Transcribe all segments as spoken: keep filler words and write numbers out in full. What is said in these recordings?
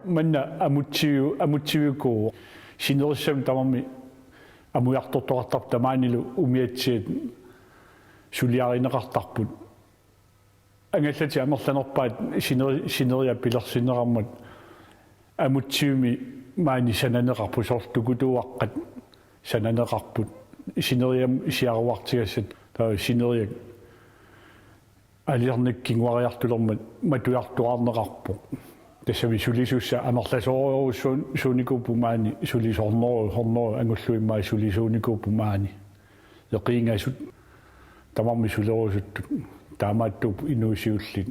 Manna amutsiu-, amutsiuku sinerissami tamarmi amujartortoqartarput tamaanilu umiatsiat suliarineqartarput. Angallatit amerlanerpaat sineri-, sineriak pilersinneqarmat amutsiumi maani sananeqarput soorlu tukutuuaqqat sananeqarput. Sineriammi siaruartigassat taava sineriak aliarnik kinguariartulermat matujartuaarneqarpoq. Tassami sulisussat amerlasoorujussuunikuupput maani sulisut hornooru, hornooru angulluimmaa sulisuunikuupput maani. Eqiingasut tamarmik sulerusuttut taamaattuupput inuusiullit.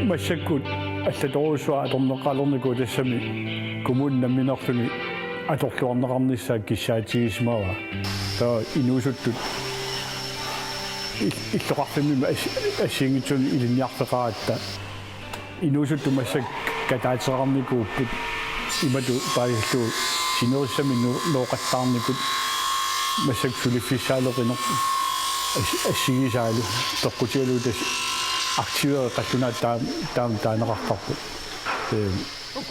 Massakkut allatorujussuaq atorneqalernikuuvoq tassami kommuni nammineerluni atorluarneqarnissaa kissaatigisimavaa. Taava inuusuttut il-, illoqarfimmi as-, assigiinngitsunik ilinniarfeqaratta. Inuusuttut massakkut kataateqarnikuupput imatut paasillugu sinerissami nu-, nooqattaarnikut massakkut suliffissaaleqineq as-, assigisaalu peqqutigalugu tassa aktiverit qallunaat taam-, taama taaneqartarput. Ee,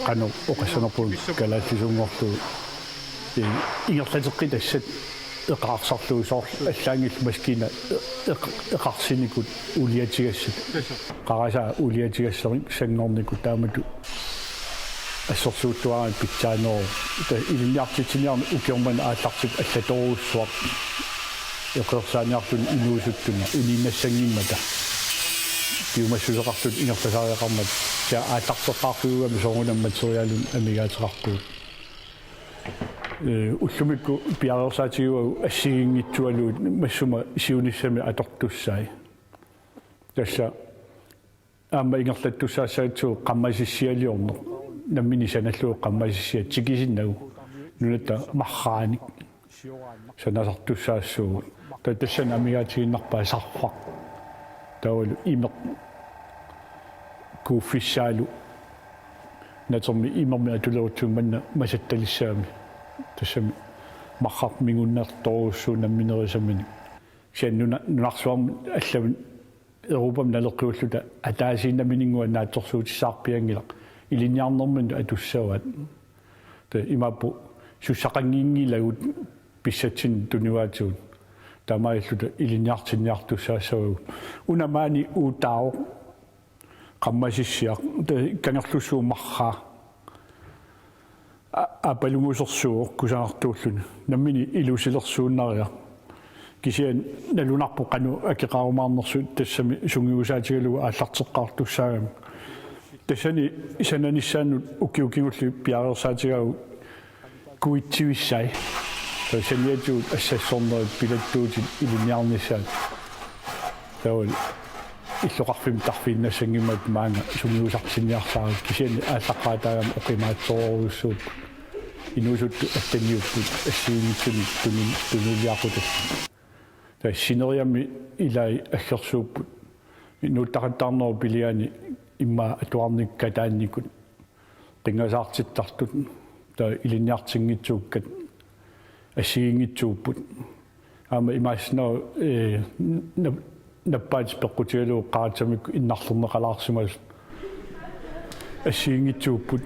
qanoq oqassanerpugut kalaallisuunngorlugu. Ee, ingerlateqqitassat eqaarsarlugu soorlu allaanngillat maskiinat eq-, eq-, eqarsinikut uuliatigassat. Qarasaat uuliatigassanngornikut taamatut assersuuttuaraangat pitsaaneruvoq. Taava ilinniartitsiniarneq ukioq manna aallartippoq allatorujussuaq eqeersaaniarluni inuusuttuni uniinnassanngimmata. Piumassuseqartutut ingerlasariaqarmat. Kisianni aallarteqqaarfiugami soorunami materiaalinik amigaateqarpugut. Ee, ullumikkut piareersaatigivavut assigiinngitsualuit massuma siunissami atortussai. Tassa aamma ingerlattussaassagutsigu qammasissialiorneq. Nammineq sanallugu qammasissiaq tikisinnagu nunatta marraanik sanasartussaassuugut. Taava tassani amigaatigiinnarpaa sarfaq. Taavalu imeq kuuffissaalu natermi imermik atulerutsigu manna masattalissaami. Tassami marraq mingunnertorujussuuvoq namminerisaminik. Kisianni nuna-, nunarsuarmi allamut Europami naleqqiulluta ataasiinnarminnguaq naatsorsuutissaarpianngilaq ilinniarnerminnut atussavaat. Taava imaappoq sussaqannginngilagut pissatsinnik tunivaatigut. Taamaalilluta ilinniartinniartussaassavagut. Una maani uutaavoq qammasissiaq, taava Kangerlussuup marraa. A-, aappalungusersuuvoq kusanartuulluni. Nammineq ilusilersuunnariaq. Kisianni nalunarpoq qanoq akeqarumaarnersut tassami sungiusaatigalugu aallarteqqaartussaagami. Tassani sananissaannut ukiut kingulliit piareersaatigaagut kuitsivissai. Taava saniatigut assassornerit pilattuutit ilinniarnissaat. Taavalu illoqarfimmut tarfiinnassanngimmata maanga sungiusartinniarsaarami kisianni aallaqqaataagami oqimaatsorujussuupput. Inuusuttut attaniupput assigiinngitsunik tunu-, tunuliaqutallit. Taava sineriammi ilai aggersuupput. Nuuttaqattaarnerup piliani immaqa atuarnikkut kataannikut. Qinngasaartittartut, taava ilinniartinngitsuukkat assigiinngitsuupput. Aamma imaassinnaavoq, ee, nap-, nappaatit peqqutigalugu qaratsamik innarlerneqalaarsimasut assigiinngitsuupput.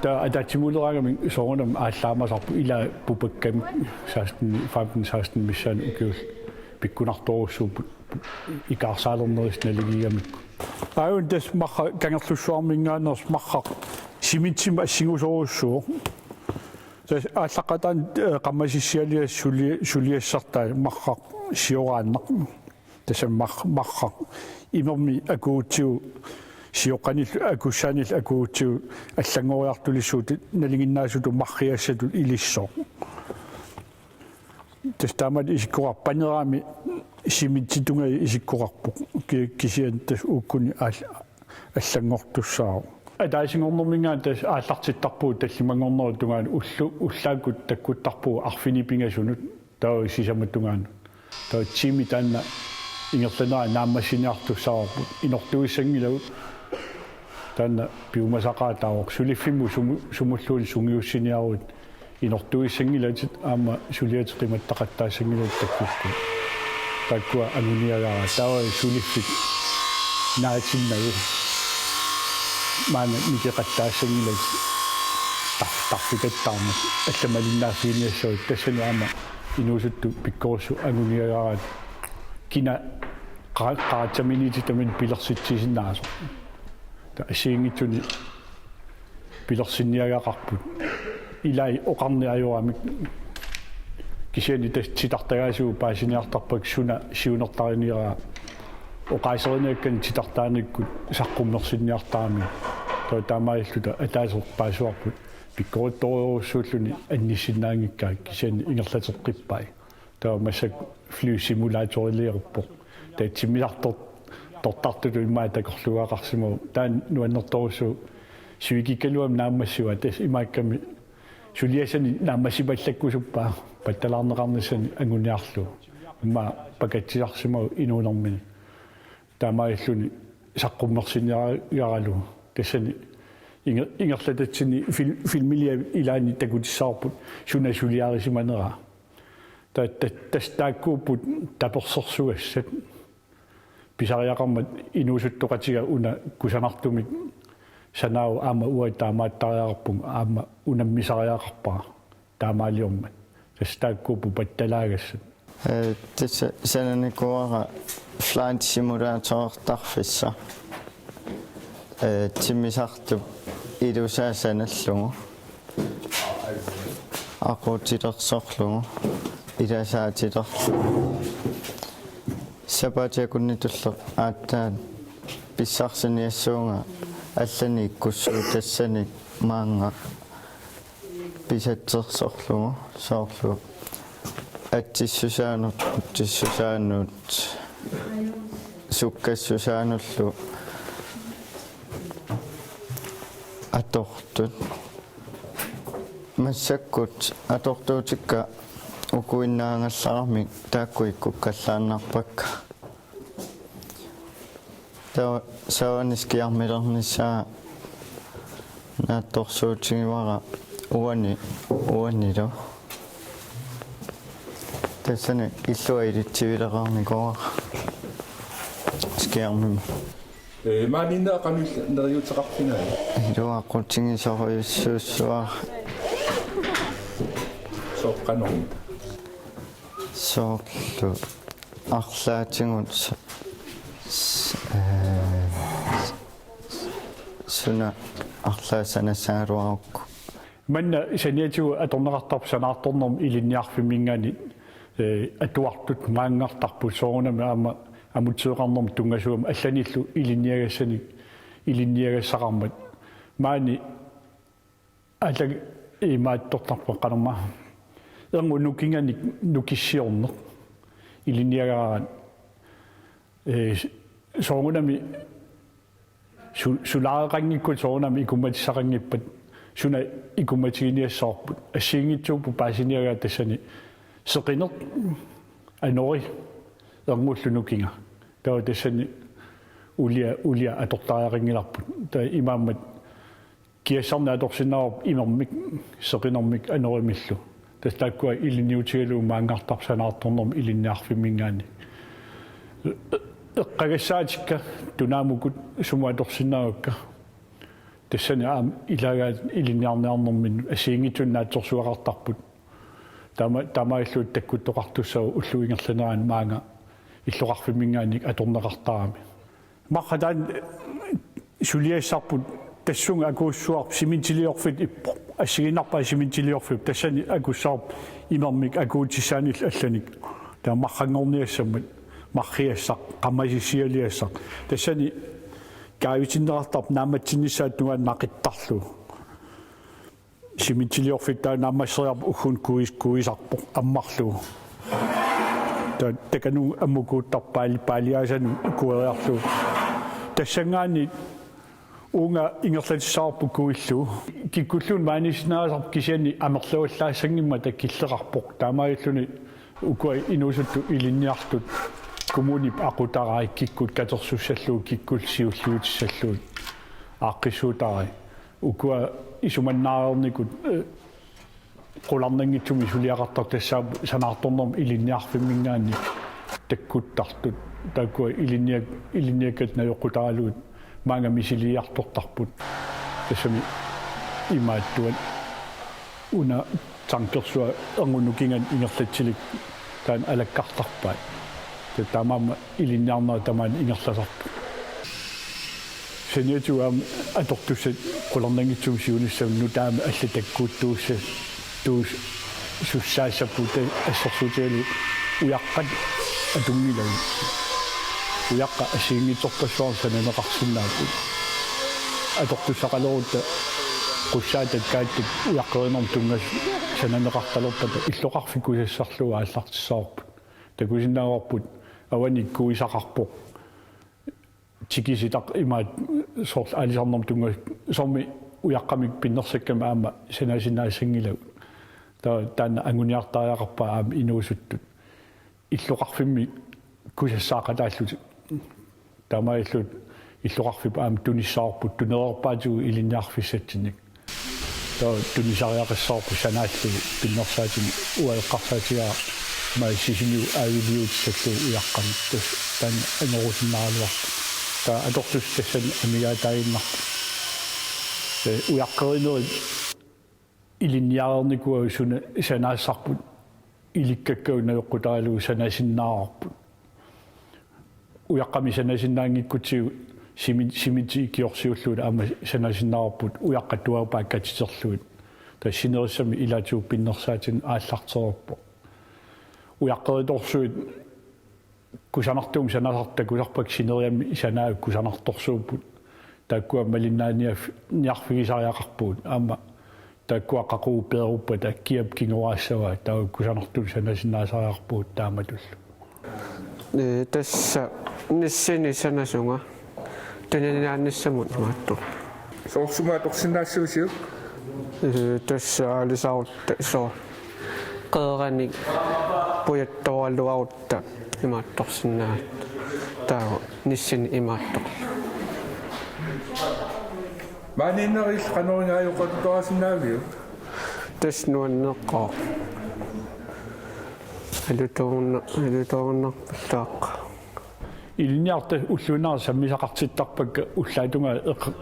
Taava ataatsimuleraangamik soorunami aallaamasarpoq ilaa pupakkamik seksten, femten seksten missaani ukiullit pikkunartorujussuupput. Ikaarsaalernerisa naligiigamikku. Aajuna tassa marra Kangerlussuarminngaanneersoq marraq cementimik assingusorujussuuvoq. Tassa aallaqqaataani, eh, qammasissialias suli-, suliassartai marraq sioraannaq. Tassa mar-, marraq imermik akuutsigu sioqqanillu akussaanillu akuutsigu allanngoriartulissuutit nalinginnaasutut marriassatut ilissooq. Tassa taamaattut isikkoqarpoq panerami cementitungajak isikkoqarpoq. Ki-, kisianni tassa uukkuni aal-, allanngortussaavoq. Ataasinngornerminngaanniit tassa aallartittarpugut tallimanngornerup tungaanut ullu-, ullaakkut takkuttarpugut arfineq-pingasunut taava sisamat tungaanut. Taava tiimi taanna ingerlanera naammassiniartussaavarput inortuissanngilagut. Taanna piumasaqaataavoq suliffimmut sumu-, sumulluunniit sungiussiniaruit inortuissanngilatit aamma suliatit qimattaqattaassanngilatit takkukkuit. Taakkua anguniagara taava suliffik naatinnagu maanna nikeqattaassanngilakka tar-, tarfikattaarmat allamalinnaaffiginissaat tassani aamma inuusuttut pikkorissut anguniagaraat kina qa-, qaatsaminiitit tamanit pilersitsisinnaasoq. Taava assigiinngitsuni pilersinniagaqarput. Ilai oqarneq ajoramik kisianni tassa titartagaasigut paasiniartarpakka suna siunertariniaraa oqaaseriniakkani titartaanikkut saqqummersinniartaramigit. Taava taamaalilluta ataaseq paasivarput pikkorittorujussuulluni annissinnaanngikkaat kisianni ingerlateqqippai. Taava massakkut flysimulatoriliorpoq. Taava timmisartortartutut immaqa takorluugaqarsimavoq. Taanna nuannertorujussuuvoq sivikikkaluami naammassiva tassa imaakkami suliassani naammassipallakkusuppaa pattalaarneqarnissani anguniarlugu. Immaqa pakatsisarsimavoq inuunermini. Taamaalilluni saqqummersinniaragalugu. Tassani inger-, ingerlatatsinni fil-, filmiliap ilaani takutissavarput suna suliarisimaneraa. Ta-, ta-, tassa taakkuupput tapersersugassat. Pisariaqarmat inuusuttoqatiga una kusanartumik sanaavoq aamma uanga taamaattariaqarpunga aamma unammisariaqarpara taamaaliormat. Tassa taakkuupput pattalaagassat. Ee, tassa sananikuuara flight simulatortarfissaq. Ee, timmisartup ilusaa sanallugu. Aquutilersorlugu. Ilasaatilerlugu. Sapaatip akunnitulleq aatsaat pissarsiniassuunga allani ikkussuutassani maanga pisatsersorlugu soorlu atsissusaanut, utsissusaanut, sukkassusaanullu atortut. Massakkut atortuutikka ukuinnaagallaramik taakku ikkukkallaannarpakka. Taava saavani skiarmilernissaa naatsorsuutigivara uani, uanilu. Tassani illua ilitsivileqarnikuuara skiarmimut. Ee, maaniinneq qanoq neriuuteqarfigaat? Iluaqutigisorujussuussuara. Soqqanermut. Soorlu arlaatigut s-, s-, ee, suna arlaat sanassagaluarukku. Manna saniatigut atorneqartarpoq sanaartornermut ilinniarfimminngaanniit, ee, atuartut maanngartarput soorunami aamma amutserineqarnermut tunngasugami allanillu ilinniagassanik ilinniagassaqarmat. Maani alla imaattortarpoq qanormaa. Erngup nukinganik nukissiorneq ilinniagaraat, ee, soorunami su-, sulaareqanngikkutta soorunami ikummatissaqanngippat suna ikummatiginiassavarput. Assigiinngitsuupput paasiniagaat tassani seqineq, anori, ernullu nukinga. Taava tassani ulia, ulia atortariaqanngilarput. Taava imaammat kiassarneq atorsinnaavarput imermik, seqinermik, anorimillu. Tassa taakkua ilinniutigalugu maanngartarput sanaartornermut ilinniarfimminngaanniit. Eqqagassaatikka tunaamukut sumut atorsinnaavakka. Tassani aamma ilaagaat ilinniarniarnerminnut assigiinngitsunik naatsorsuaqartarput. Taama-, taamaalilluta takkuttoqartussaapput ullup ingerlanerani maanga illoqarfimminngaanniit atorneqartarami. Marra taanna suliassarput tassunga akuussuarput cementiliorfiit ippoq. Assigiinnarpaa cementiliorfiup tassani akussavarput imermik akuutissaanillu allanik. Taava marranngorniassammat marriassaq, qamasissialiassaq. Tassani kaavitinneqartarpoq naammatsinnissaata tungaanut naqittarlugu. Cementiliorfiit taava naammasseriarput ugguuna kuis-, kuisarpoq ammarlugu. Taava takanunga ammukuuttarpoq paali-, paaliaasanut kueriarlugu. Tassanngaanniit uunga ingerlatissavarput kuillugu. Kikkulluunniit maaniissinnaasarput kisianni amerlavallaassanngimmat killeqarpoq. Taamaalilluni ukua inuusuttut ilinniartut kommunip aqutarai kikkut katersussallugit, kikkut siulliutissallugit, aaqqissuutarai. Ukua isumannaareernikut, eh, qularnanngitsumik suliaqartartut tassaapput sanaartornermut ilinniarfimminngaanniit takkuttartut. Taakkua ilinniak-, ilinniakkat najoqqutaralugu maanga misiliiartortarput. Tassami imaattuat una tankersua erngup nukinganik ingerlatsilik taanna alakkartarpaat. Taava taamaammat ilinniarnera tamaani ingerlasarpoq. Saniatigut aamma atortussat qularnanngitsumik siunissami nutaamik allat takkuuttuussa- -tuussussaassapput, assersuutigalugu ujaqqat atunngilagut. Ujaqqat assigiinngitsorpassuarnik sananeqarsinnaapput. Atortussaqalerutta qussaat takkaattut ujaqqerinermut tunngasut sananeqartalerpata illoqarfik kusassarlugu aallartissavarput. Takusinnaavarput avani kuisaqarpoq. Tikisitaq imaat soorlu aalisarnermut tunngasut soormi ujaqqamik pinnersakkamik aamma sanasinnaasanngilagut. Taava taanna anguniartariaqarpaa aamma inuusuttut. Illoqarfimmi kusassaaqataallutik. Taamaalillutik illoqarfipput aamma tunissavarput tunereerpaatigut ilinniarfissatsinnik. Taava tunisariaqassavarput sanaallugu pinnersaatinik. Uanga eqqarsaatigaara maani Sisimiut aaviliuutissallugu ujaqqamik, tassa taanna angorusunnaaraluarpoq. Taava atortussat tassani amigaataaginnarput. Ee, ujaqqerinerit ilinniareernikuuagut suna sanaassarput, ilikkakkagut najoqqutaralugu sanasinnaavarput. Ujaqqamik sanasinnaanngikkutsigu simi-, siminti ikiorsiullugu aamma sanasinnaavarput ujaqqat tuaupaa katiterlugit. Taava sinerissami ilaatigut pinnersaatinik aallartereerpoq. Ujaqqeritorsuit kusanartumik sanasartut takusarpakka sineriammi sanaagut kusanartorsuupput. Taakkua malinnaaniarf-, -niarfigisariaqarpugut. Aamma taakkua qaqugu peeruppata kiap kingoraassavaa, taava kusanartumik sanasinnaasariaqarpugut taamatullu. Ee, tassa nissini sanasunga. Tuniniaannissamut imaattoq. Soorlu sumut atorsinnaassuusiuk? Ee, tassa aalisarutta soorlu qeeranik pujattoraluarutta imaattorsinnaagatta. Taava nissini imaattoq. Maaniinnerit qanoq igaajoqatuttuarsinnaaviuk? Tassa nuanneqaaq. Alutoorna-, alutoornarpallaaqqa. Ilinniartut ulluinnarni sammisaqartittarpakka ullaap tungaa eq-,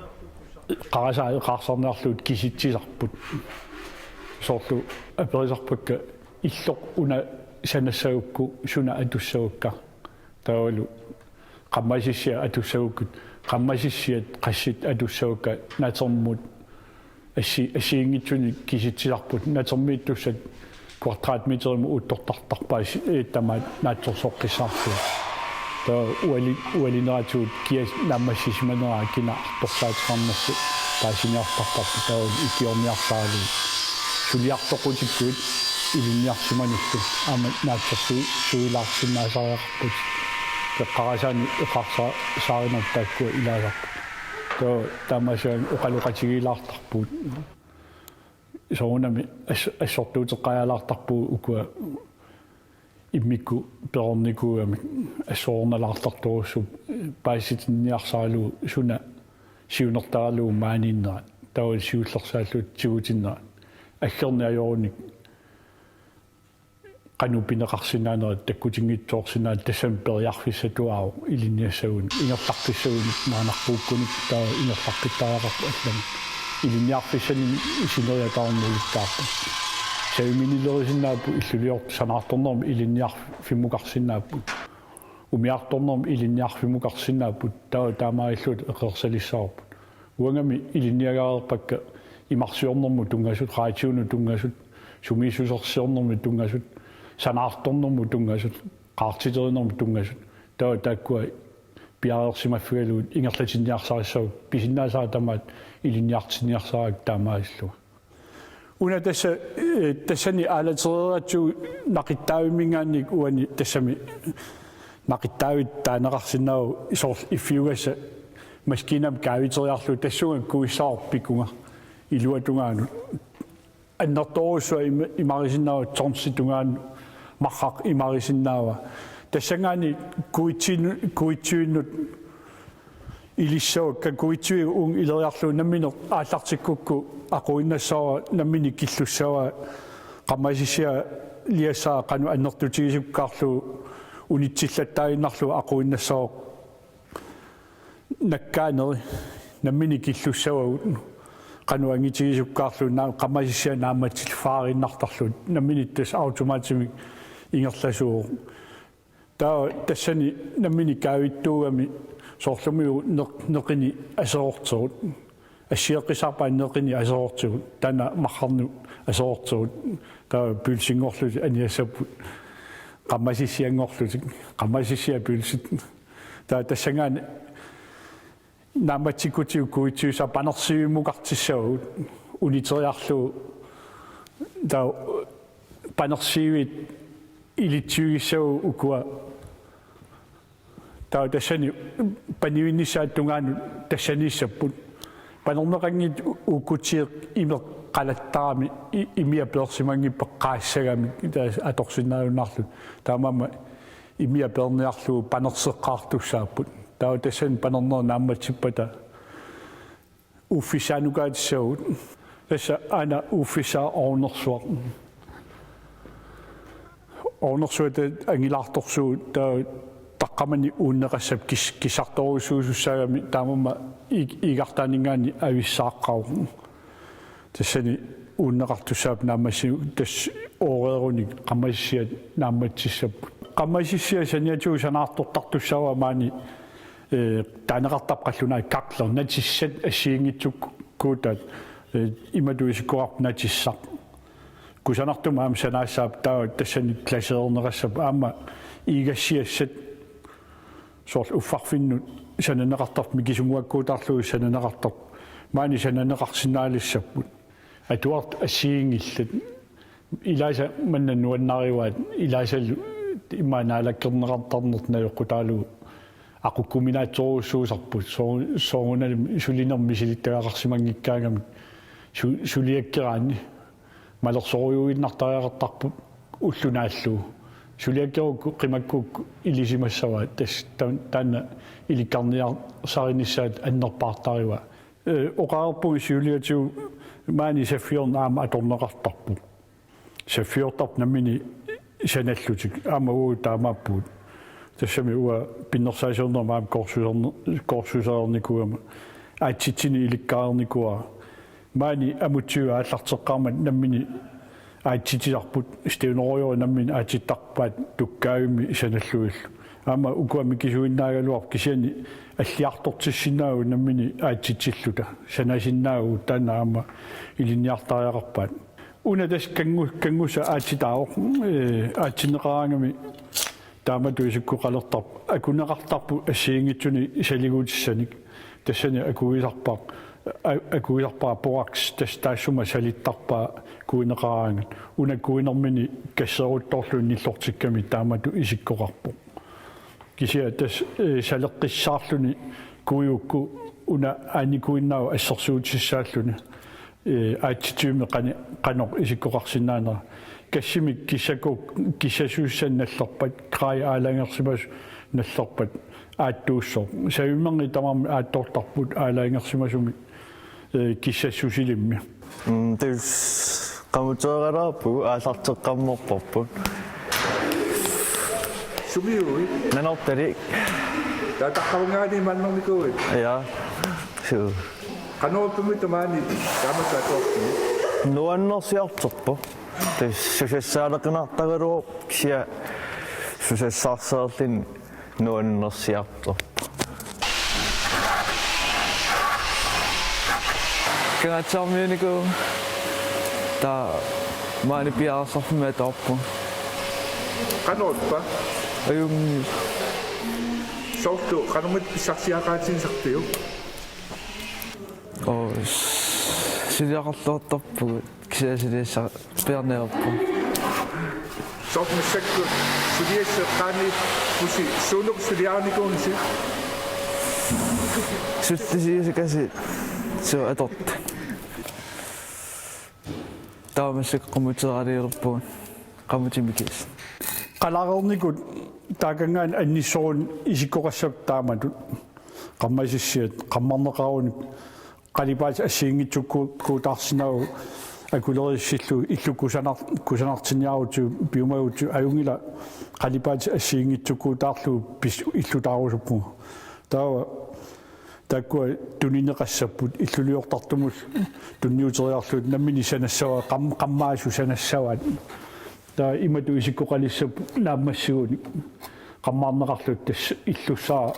qarasaat eqaarsaarniarlugu kisitsisarput. Soorlu aperisarpakka: Illoq una sanassagukku suna atussavakka? Taavalu qammasissiat atussagukkit, qammasissiat qassit atussavakka? Natermut assi-, assigiinngitsunik kisitsisarput, natermiittussat kvadratmeterimut uuttortartarpaat si-, ee, tamaat naatsorsoqqissaarlugu. Taava uali-, ualineratigut kia naammassisimanera kina artorsaateqarnersoq paasiniartarparput, taava ikiorniarsaralugu. Suliartoqqutikkuit ilinniarsimanullu aamma naatsorsu-, suilaarsinnaasariaqarput. Eqqarasaanik eqarsa-, saarinerput taakkua ilaasarput. Taava taamaasigaanni oqaloqatigiilaartarpugut. Soorunami as-, assortuuteqqajaalaartarpugut ukua immikkut perornikuugamik assorornalaartartorujussuupput, paasitinniarsaralugu suna siunertaralugu maaniinnerat. Taava siullersaalluta tigutinnerat. Aggerneq ajorunik qanoq pineqarsinnaanerat takkutinngitsoorsinnaaneq tassami periarfissatuaavoq ilinniassagunik, ingerlaqqissagunik, maanarpuukkunik taava ingerlaqqittariaqarpoq allamik. Ilinniarfissanik sineriak tamarmi ulikkaarput. Saviminilerisinnaavagut, illuliortut sanaartornermik ilinniarfimmukarsinnaapput. Umiartornermik ilinniarfimmukarsinnaapput, taava taamaalilluta eqeersalissavarput. Uangami ilinniagaareerpakka imarsiornermut tunngasut, raatiunut tunngasut, sumiissusersiornermut tunngasut, sanaartornermut tunngasut, qaartiterinermut tunngasut. Taava taakkua piareersimaffigalugit ingerlatinniarsarissavagut, pisinnaasara tamaat ilinniartinniarsarakkit taamaalillunga. Una tassa, eh, tassani aalatereeratsigu naqittaavimminngaanniit uani tassami naqittaavik taaneqarsinnaavoq, soorlu iffiugassat maskiinamik kaaviteriarlugu tassunga kuissavarput pikunga iluatungaanut. Annertoorujussuaq ima-, imarisinnaavaa, tonsit tungaanut marraq imarisinnaavaa. Tassanngaanniit kuitsiinu-, kuitsiinnut ilissavakka, kuitsiviup uunga ileriarlugu nammineq aallartikkukku aquinnassavara, nammineq killussavaa, qammasissialiassavaa qanoq annertutigisukkaarlugu Unitsillattaaginnarlugu aquinnassavoq nakkaaneri nammineq killussavagut qanoq angitigisukkaarlugu naa-, qammasissiat naammatsillugu faariinnartarlugu nammineq tassa automatimik ingerlasuuvoq. Taava tassani nammineq kaavittuugami soorlumi neq-, neqini aserorterut. Assigeqqissaarpaat neqini aserortigut. Taanna marrarnut aserorterut. Taava pølsinngorlutik aniassapput. Qammasissianngorlutik. Qammasissiat pølsit. Taava tassanngaanniit naammatsikkutigut kuitsiusaa panersiivimukartissavagut uniteriarlugu taava panersiiviit ilitsuigissavagut ukua taava tassani panivinnissaata tungaanut tassaniissapput. Panerneqanngitsoq uukkutsiaq imeq qalattarami i-, imia peersimanngippat qaassagamik taava atorsinnaajunnaarlutik. Taamaammat imia peerniarlugu panerseqqaartussaapput. Taava tassani panernerit naammatsippata uuffissaanukaatissagut. Tassa aana uuffissaa ornersuaq. Ornersuata angilaartorsuuvoq taava taqqamani uunneqassap kis-, kissartorujussuusussaagami taamaammat ig-, igartaaninngaanniit avissaaqqavoq. Tassani uunneqartussaapput naammassi-, tassa ooreerunik qammasissiat naammatsissapput. Qammasissiat saniatigut sanaartortartussaavaa maani, eh, taaneqartarpoq qallunaat kakler, natissat assigiinngitsukkuutaat, eh, imatut isikkoqarpoq natissaq. Kusanartumik aamma sanaassaapput taava tassani glaseerneqassapput aamma igassiassat soorlu uffarfinnut sananeqartarpoq mikisunnguakkuutaarlugu sananeqartarpoq. Maani sananeqarsinnaalissapput. Atuartut assigiinngillat. Ilaasa manna nuannarivaat ilaasallu immaqa naalakkerneqartarnertut najoqqutaalugu aqukkuminaatsorujussuusarput soo-, soorunalimi sulinermi misilittagaqarsimanngikkaangamik su-, suliakkeraanni malersorujuinnartariaqartarput ulloq naallugu. Suliakkerukku qimakkukku ilisimassavaat tassa ta-, taanna ilikkarniarsarinissaat annerpaartarivaa. Eh, oqarpunga siuliatigut maani saffiorneq aamma atorneqartarpoq. Saffiortarput nammineq sanallutik. Aamma uagut taamaappugut. Tassami uanga pinnersaasiornermi aamma kursuserne-, kursusereernikuugama aatsitsineq ilikkagaqarnikuuara. Maani amutsivik aallarteqqaarmat nammineq aatsitsisarput, stævnerøjeri nammineq aatsittarpaat tukkaavimmi sanallugillu. Aamma ukua mikisuinnaagaluarput kisianni alliartortissinnaavagut nammineq aatsitsilluta. Sanasinnaavagut taanna aamma ilinniartariaqarpaat. Una tassa kanngu-, kanngussaq aatsitaavoq, eh, aatsinneqaraangami taamatut isikkoqalertarpoq. Akuneqartarpoq assigiinngitsunik saliguutissanik. Tassani akugisarpara, a-, akugisarpara boraks tassa taassuma salittarpaa kuineqaraangat. Una kuinermini kasseruttorluni nillortikkami taamatut isikkoqarpoq. Kisianni tassa, eh, saleqqissaarluni kuigukku una aanikuinnaavoq assersuutissaalluni. Eh, aatsitsivimmi qani-, qanoq isikkoqarsinnaanera. Kassimik kissakku-, kissassusissanik nallerpat, grej aalajangersimasoq nallerpat, aattuussooq. Savimmerngit tamarmik aattoortarput aalajangersimasumik, eh, kissassusilimmi. Mm, tassa qamuteeralaarpugut aallarteqqammerparput. Sumiuit? Nanortalik. Taava taqqavanngaanniit maannarnikuuit? Ja. Suu. Qanoq ippa maani taamatut atuartumik? Nuannersiartorpoq. Tassa susassaaleqinartaraluarpoq kisianni susassarsiorluni nuannersiartorpoq. Kangaatsiarmiunikuuvoq taava maani piareersarfimmi atuarpunga. Qanoq ippa? Ajunngilaq. Soorlu qanormita pissarsiaqaatigisarpiuk? Oo, s-, suliaqarluartarpugut, kisianni suliassaq piarniarpunga. Soorlu massakkut suliassat eqqaaniippusi, suunuku suliarinikuuisi? Sullisiusukasiit, suu, atortut. Taava massakkut qamuteeraliorpugut, qamutit mikineq. Qalareernikut taakanngaanniit annissoruni isikkoqassapput taamatut. Qammasissiat, qammarneqarunik, qalipaatit assigiinngitsukkuutaarsinnaavagut, Akulerissillugu illukusanar-, kusanartinniarutsigu piumagutsigu ajunngilaq qalipaatit assigiinngitsukkuutaarlugu pis-, illutaarusuppunga. Taava taakkua tunineqassapput illuliortartumut tunniuteriarlugit nammineq sanassavaat qam-, qammaasut sanassavaat. Taava imatut isikkoqalissapput naammassigunik qammaarneqarlutik tassa illussaaq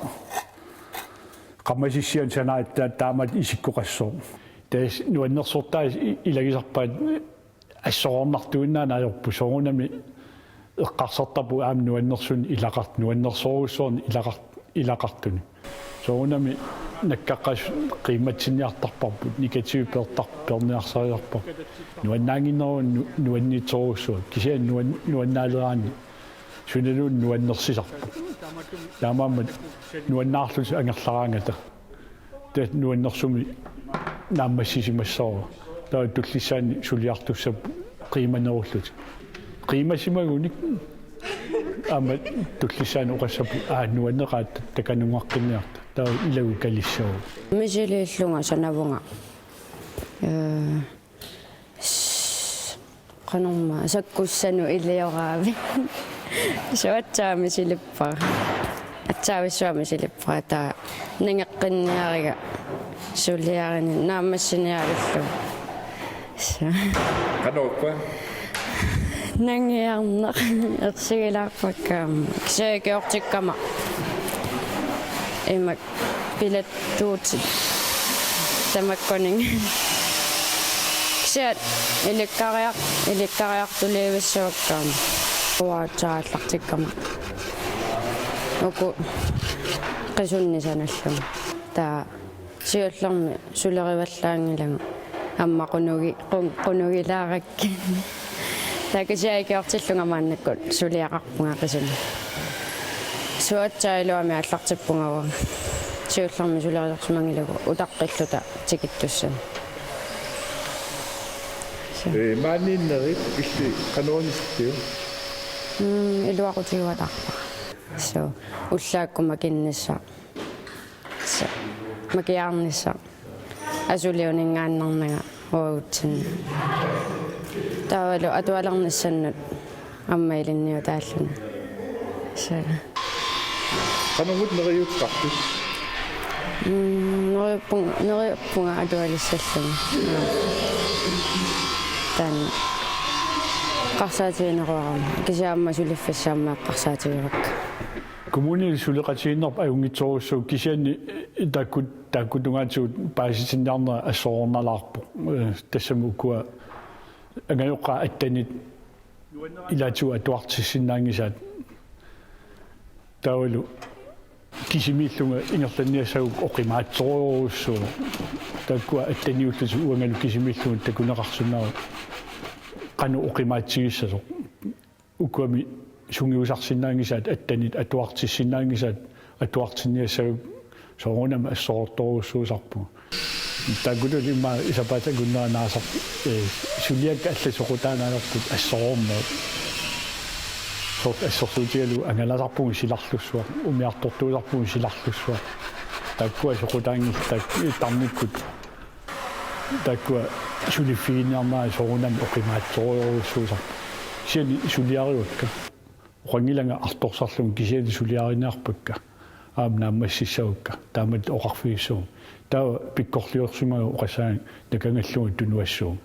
qamasissianik sanaat ta-, taamatut isikkoqassooq. Tassa nuannersortai i-, ilagisarpaat assoroornartuinnaanngilaq ajorput soorunami eqqarsartarput aamma nuannersunik ilaqart-, nuannersorujussuarnik ilaqart-, ilaqartunik. Soorunami nakkaqqas qiimmatsinniartarparput, negativit peertar-, peerniarsariaqarparput. Nuannaannginneruvoq nu-, nuanniitsorujussuaq. Kisianni nuan-, nuannaaleraanni sunaluunniit nuannersisarpoq. Taamaammat nuannaarlutik angerlaraangata. Tassa nuannersumik naammassisimassavara. Taava tullissaani suliartussappat qiimanerullutik. Qiimasimagunik aamma tullissaani oqassapput aa nuanneqaat takanungaqqinniarta. Taava ilagut kalissavavut. Misiliillunga sanavunga. Ee, s-, qanormaa sakkussanut ilioraavit. Suatsaami silippara. Atsaavissuami silippara taava nangeqqinniariga suliarini naammassiniarillugu. Sa- Qanorpa? Nangiarneq ersigilaarpakka aamma. Kisianni ikiortikkama. Imak pilattuutit tamakkuninnga. Kisianni ilikkariar-, ilikkariartuliivissavakka aamma. Uaatsaarallartikkama. Uku qisunnik sanallunga. Taava siullermik sulerivallaanngilagut. Aamma qunugi-, qun-, qunugilaarakkit. Taava kisianni ikiortillunga maannakkut suliaqarpunga qisunik. Suatsaat iluamik aallartippunga uanga. Siullermik suleriarsimanngilagut utaqqilluta tikittussanik. Ee, maaniinnerit illit qanoq inisittigut? Mm, iluaqutigivallaarpara. Suu, ullaakkut makinnissaq. Sa-, makiaarnissaq. Asuliuningaannarnanga uagutsinni. Taavalu atualernissannut aamma ilinniutaalluni. Sa- Qanormita neriuteqarpit? Mm, neriuppunga, neriuppunga atualissallunga. Taanna eqqarsaatigineruarama. Kisianni aamma suliffissaq aamma eqqarsaatigivakka. Kommunini suleqatigiinnerput ajunngitsorujussuuvoq kisianni taakku, taakku tungaatigut paasitinniarnerat assoroornalaarpoq. Ee, tassami ukua angajoqqaat attenit ilaatigut atuartissinnaanngisaat. Taavalu kisimiillunga ingerlanniassagukku oqimaatsorujussuuvoq. Taakkua atteniullutik uangalu kisimiillunga takuneqarsinnaavoq qanoq oqimaatsigissasoq. Ukuami sungiusarsinnaanngisaat, attenit atuartissinnaanngisaat, atuartinniassagukku soorunami assoroortorujussuusarpugut. Taakkutulli immaqa sapaatip akunnera naasar-, ee, suliakka allat soqutaannalerput assoroorneq. Soorlu assersuutigalugu angalasarpugut silarlussuaq, umiartortuusarpugut silarlussuaq. Taakkua soqutaanngillat taak-, tarnikkut. Taakkua suliffiginiarnerat soorunami oqimaatsorujussuusarput. Kisianni suliarivakka. Oqanngilanga artorsarlunga kisianni suliariniarpakka. Aamma naammassissavakka. Taamatut oqarfigissavarput. Taava pikkorliorsimagama oqassaanga nakangallugu tunuassuunga.